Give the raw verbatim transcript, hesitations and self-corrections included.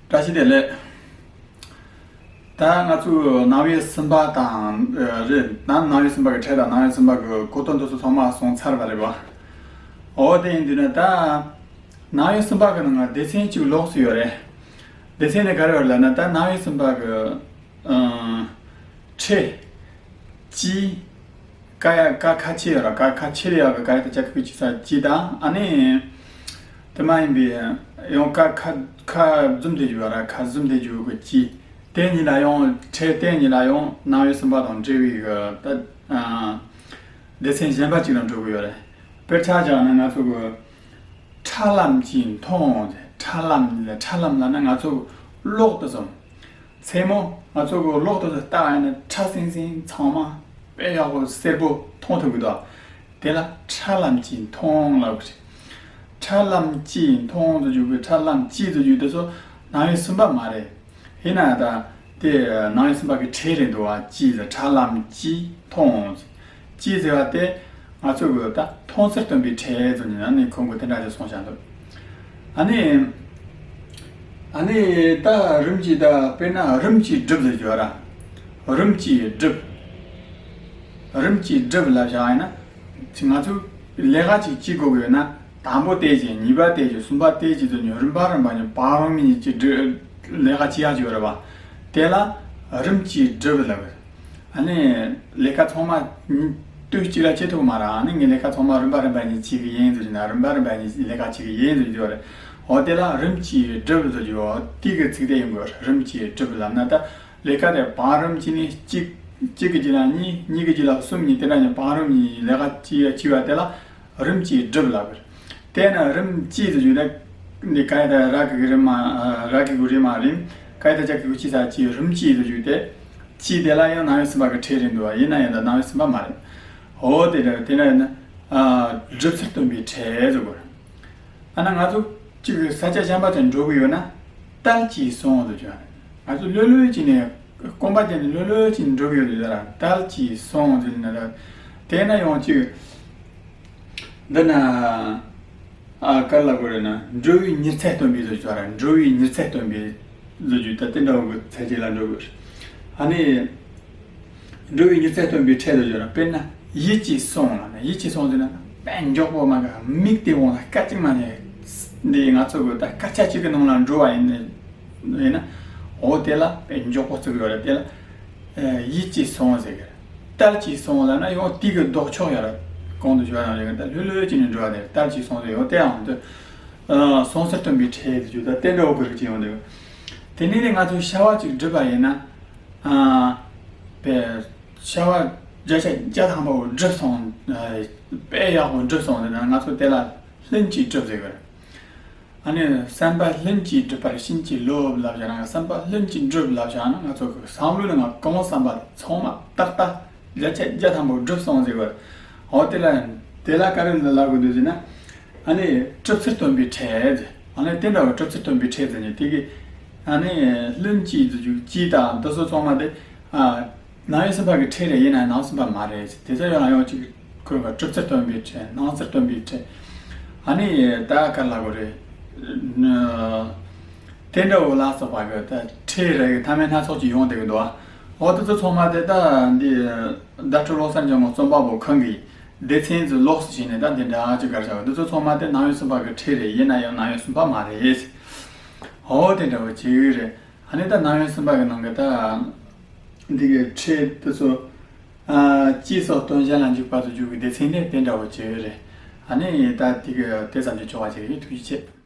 བཀྲ་ཤིས་བདེ་ལེགས། ད་ང་ཚོས་རྣམ་དབྱེ་གསུམ་པ་དང་། ཨ། རེད། ད་རྣམ་དབྱེ་གསུམ་པ་གི་ཕྲད་དང་རྣམ་དབྱེ་གསུམ་པ་གི་གོ་དོན་དེ་ཚོ་ཚང་མ་སོང་ཚར་བ་རེད་པ། འོ་དེ་ཡིན་དུས་ན་ད་རྣམ་དབྱེ་གསུམ་པ་གི་ནང་ང་སྡེ་ཚན་གཅིག་ལོགས་སུ་ཡོད་རེད། སྡེ་ཚན་དེ་ག་རེ་ཡོད་ལབ་ན། ད་རྣམ་དབྱེ་གསུམ་པ་གི། ཨ། ཕྲད། སྤྱི། ཀ་ཡ་ཀ་ཁ་ཕྱེད་ཡོད་ར། ཀ་ཁ་ཕྱེད་ཡོད་གི། ཀ་ཡ་བཏགས་ཀྱ་གི་གུ་ཅི་ས་སྤྱི་དང་། ཨ་ནི་དེ་མ་ཡིན་པའི་ཡང་ཀ་ཁ་ཁ་བཟུམ་དེ་ཡོད་ར། ཁ་བཟུམ་དེ་ཡོད་གི་སྤྱི། དེ་གཉིས་ལ་ཡང་ཕྲད། དེ་གཉིས་ལ་ཡང་རྣམ་དབྱེ་གསུམ་པ་དང་འབྲེལ་བའི་གི་ད། ཨ། སྡེ་ཚན་གཞན་པ་གཅིག་ལ་འགྲོ་གི་ཡོད་རེད། དཔེར་ཆ་བཞག་ན་ང་ཚོ་གི་ཁྲ་ལམ་གྱིས་མཐོང་། ཁྲ་ལམ། ཁྲ་ལམ་ལབ་ན་ང་ཚོ་གློག་དེ་ཚོ། མཚན་མོ་ང་ཚོ་གི་གློག་དེ་ཚོ་བལྟས་པ་ཡིན་ན་ཁྲ་ཟིང་ཟིང་ཚང་མ་དཔེ་ཡག་པོ་སེར་པོ་མཐོང་ཐུབ་ཀྱི་འདུག། དེ་ལ་ཁྲ་ལམ་གྱིས་མཐོང་ལབ་ཀྱི་རེད། ཁྲ་ལམ་གྱིས་མཐོང་ཟེར་རྒྱུ་གི། ཁྲ་ལམ་གྱིས་ཟེར་རྒྱུ་དེ་ཚོ་རྣམ་དབྱེ་གསུམ་པ་མ་རེད། ཡིན་ན་ད་དེ་རྣམ་དབྱེ་གསུམ་པ་གི་ཕྲད་རེད་འདུག་པ། གྱིས་ཟེར། ཁྲ་ལམ་གྱིས་མཐོང་། གྱིས་ཟེར་བ་དེ་ང་ཚོ་གི་ད་མཐོང་ཚུལ་སྟོན་པའི་ཕྲད་ཟེར་ནས། ཨ་ནི་ཁོང་གིས་དེ་འདྲ་ཞིག་གསུངས་བཞག་འདུག། ཨ་ནི། ཨ་ནི་ད་རིམ་གྱིས། ད་དཔེར་ན་རིམ་གྱིས་སྒྲིབ་ཟེར་རྒྱུ་ར། རིམ་གྱིས་སྒྲིབ། རིམ་གྱིས་སྒྲིབ་ལབ་བཞག་ཡིན་ན། ང་ཚོས་ལས་ཀ་ཅིག་བྱེད་དགོས་ཀྱི་ཡོད་ན། དང་པོ་བལྟས་བྱས། གཉིས་པ་བལྟས་བྱས། གསུམ་པ་བལྟས་བྱས་ཟེར་ནས་རིམ་པ་རིམ་པ་ནས་བང་རིམ་གྱིས་སྒྲིབ། ལས་ཀ་བྱེད་ཡག་ཅིག་ཡོད་རེད་པ། དེ་ལ་རིམ་གྱིས་སྒྲིབ་ལབ། ཨ་ནི་ལས་ཀ་ཚང་མ་དུས་གཅིག་ལ་བྱེད་ཐུབ་མ་རེད། ཨ་ནི་ངས་ལས་ཀ་ཚང་མ་རིམ་པ་རིམ་པ་ནས་བྱེད་ཀྱི་ཡིན་ཟེར་ན། རིམ་པ་རིམ་པ་ནས་ལས་ཀ་བྱེད་ཀྱི་ཡིན་ཟེར་རྒྱུ་རེད། འོ་དེ་ལ་རིམ་གྱིས་སྒྲིབ་ཟེར་རྒྱུ། འོ་དེ་གི་ཚིག་དེ་ཡིན་དགོས། རིམ་གྱིས་སྒྲིབ་ལབ་ན་ད་ལས་ཀ་དེ་བང་རིམ་གྱིས་ནི་གཅིག་གཅིག་གི་རྗེས་ལ་གཉིས། གཉིས་ཀྱི་རྗེས་ལ་གསུམ་གཉིས། དེ་འདྲ་ནས་བང་རིམ་གྱིས་ལས་ཀ་བྱེད་བྱེད་པ་དེ་ལ་རིམ་གྱིས་སྒྲིབ་ལབ་པ་རེད། དེས་ན་རིམ་གྱིས་ཟེར་རྒྱུ་དེ་འདི་ག་ཡ་ད་ར་གི་གུ་རེད་མ། ར་གི་གུ་རེད་མ། རིམ། ཀ་ཡ་བཏགས་ཀྱ་གི་གུ་ཅི་ས་གྱིས། རིམ་གྱིས་ཟེར་རྒྱུ་དེ། གྱིས་དེ་ལ་ཡང་རྣམ་དབྱེ་གསུམ་པ་གི་ཕྲད་རེད་འདུག་པ། ཡིན་ན་ཡང་ད་རྣམ་དབྱེ་གསུམ་པ་མ་རེད། འོ་དེ་འདྲ། དེ་འདྲ་ཡིན་ན། ཨ། སྒྲིབ་ཚུལ་སྟོན་པའི་ཕྲད་ཟེར་དགོས། ཨ་ན་ང་ཚོ་གཅིག་གི་ས་ཆ་གཞན་པ་ཅིག་འགྲོ་གི་ཡོད་ན། དལ་གྱིས་སོང་ཟེར་རྒྱུ། ང་ཚོ་ལྷོད་ལྷོད་ཅིག་ནས་རྐང་པ་བརྒྱབ་ནས་ལྷོད་ལྷོད་ཅིག་འགྲོ་གི་ཡོད་ར། དལ་གྱིས་སོང་ཟེར་ན་ར། དེས་ན་ཡང་གཅིག་འདི་ན། ཨ། ག་རེ་ལབ་དགོས་རེད་ན། འགྲོ་བའི་མྱུར་ཚད་སྟོན་པའི་ཟེར་རྒྱུ་ར། འགྲོ་བའི་མྱུར་ཚད་སྟོན་པའི་ཟེར་རྒྱུ་ད་དེ་འདྲ་བོ་གི་ཚད་ཅིག་ལ་འགྲོ་དགོས་རེད། ཨ་ནི། འགྲོ་བའི་མྱུར་ཚད་སྟོན་པའི་ཕྲད་ཟེར་རྒྱུ་ར། དཔེར་ན་ཡིད་ཀྱིས་སོང་ལབ་ན། ཡིད་ཀྱིས་སོང་ཟེར་ན་དཔེ་མགྱོགས་པོ་མ་ག་མིག་དེ་འོང་ལ་སྐད་ཅིག་མ་ནས། འདི་ང་ཚོ་གི་ད་སྐད་ཆ་གཅིག་གི་ནང་ལ་འགྲོ་བ་ཡིན་ན། ཡིན་ན། འོ་དེ་ལ་དཔེ་མགྱོགས་པོ་བརྩི་གི་ཡོད་རེད། དེ་ལ། ཨ། ཡིད་ཀྱིས་སོང་ཟེར་གི་རེད། དལ་གྱིས་སོང་ལབ་ན་ཡང་དེ་གི་ལྡོག་ཕྱོགས་ཡོད་རེད། གོང་དུ་ཞུས་པ་ནང་བཞིན་ད་ལྷོད་ལྷོད་ཅིག་ནས་འགྲོ་བ་དེ་རེད། དལ་གྱིས་སོང་ཟེར་ཡང་དེའང་དེ། ཨ། སོང་ཚུལ་སྟོན་པའི་ཕྲད་དེ་རྒྱུ་ད་དེ་འདྲ་བོ་གི་རིགས་ཅིག་ཡོང་འདུག། དེ་ནས་ནི་ང་ཚོས་བྱ་བ་ཅིག་བསྒྲུབས་པ་ཡིན་ན། ཨ། དཔེ་བྱ་བ་བརྒྱ་ཆ་བརྒྱ་ཐམ་པ་བོ་བསྒྲུབས་སོང་། ཨ། དཔེ་ཡག་པོ་བསྒྲུབས་སོང་ཟེར་ན་ང་ཚོ་དེ་ལ་ལྷུན་གྱིས་གྲུབ་ཟེར་གི་རེད། ཨ་ནི་བསམ་པ་ལྷུན་གྱིས་གྲུབ་པར་བྱིན་གྱིས་རློབས་ལབ་བྱས་ན། བསམ་པ་ལྷུན་གྱིས་གྲུབ་ལབ་བྱས་ན་ང་ཚོ་གི་བསམ་བློ་ནང་གང་བསམ་པ་ཚང་མ་ཏག་ཏག་བརྒྱ་ཆ་བརྒྱ་ཐམ་པ་བསྒྲུབས་སོང་ཟེར་བར། འོ་དེ་ལ། དེ་ལ་ག་རེ་ལབ་དགོས་འདུག་ཟེར་ན། ཨ་ནི་གྲུབ་ཚུལ་སྟོན་པའི་ཕྲད་ཟེར། ཨ་ནི་དེ་འདྲ་བའི་གྲུབ་ཚུལ་སྟོན་པའི་ཕྲད་ཟེར་ནས་དེ་གི། ཨ་ནི་ལྷུན་གྱིས་ཟེར་རྒྱུ་གྱིས་དང་དེ་ཚོ་ཚང་མ་དེ། ཨ། རྣམ་དབྱེ་གསུམ་པ་གི་ཕྲད་རེད། ཡིན་ན་ཡང་རྣམ་དབྱེ་གསུམ་པ་མ་རེད། དེ་ཚོ་ཡང་ཡང་གཅིག་ཁོའི་གྲུབ་ཚུལ་སྟོན་པའི་ཕྲད། སྣང་ཚུལ་སྟོན་པའི་ཕྲད། ཨ་ནི་ད་ག་རེ་ལབ་དགོས་རེད། ཨ། དེ་འདྲ་བོ་ལ་སོགས་པ་གི་ད་ཕྲད་རེ་གི་མཐའ་མའི་སྣ་ཚོགས་ཅིག་ཡོང་བསྡད་ཀྱི་འདུག། འོ་དེ་ཚོ་ཚང་མ་དེ་ད་འདི་ཟླ་སྒྲོན་བློ་གསར་འཇམ་དབྱངས་རྩོམ་པ་པོ་ཁོང་གིས་སྡེ་ཚན་ཚོ་ལོགས་སུ་ཕྱེ་ནས་ད་འདི་འདྲ་ཅིག་ག་རེ་བྱ་བ། འདི་ཚོ་ཚང་མ་དེ་རྣམ་དབྱེ་གསུམ་པ་གི་ཕྲད་རེད། ཡིན་ན་ཡང་རྣམ་དབྱེ་གསུམ་པ་མ་རེད། འོ་དེ་འདྲ་བོ་ཅིག་རེད། ཨ་ནི་ད་རྣམ་དབྱེ་གསུམ་པ་གི་ནང་གི་ད་འདི་གི་ཕྲད་དེ་ཚོ། ཨ། གཅིག་སོགས་དོན་གཞན་ལ་འཇུག་པ་དུ་འཇུག་གི་སྡེ་ཚན་དེ་དེ་འདྲ་བོ་བྱས་ཡོད་རེད། ཨ་ནི་ད་དེ་གི་དེ་ཙམ་གྱིས་ཆོག་པ་བྱེད་ཀྱི་ཡིན། ཐུགས་རྗེ་ཆེ།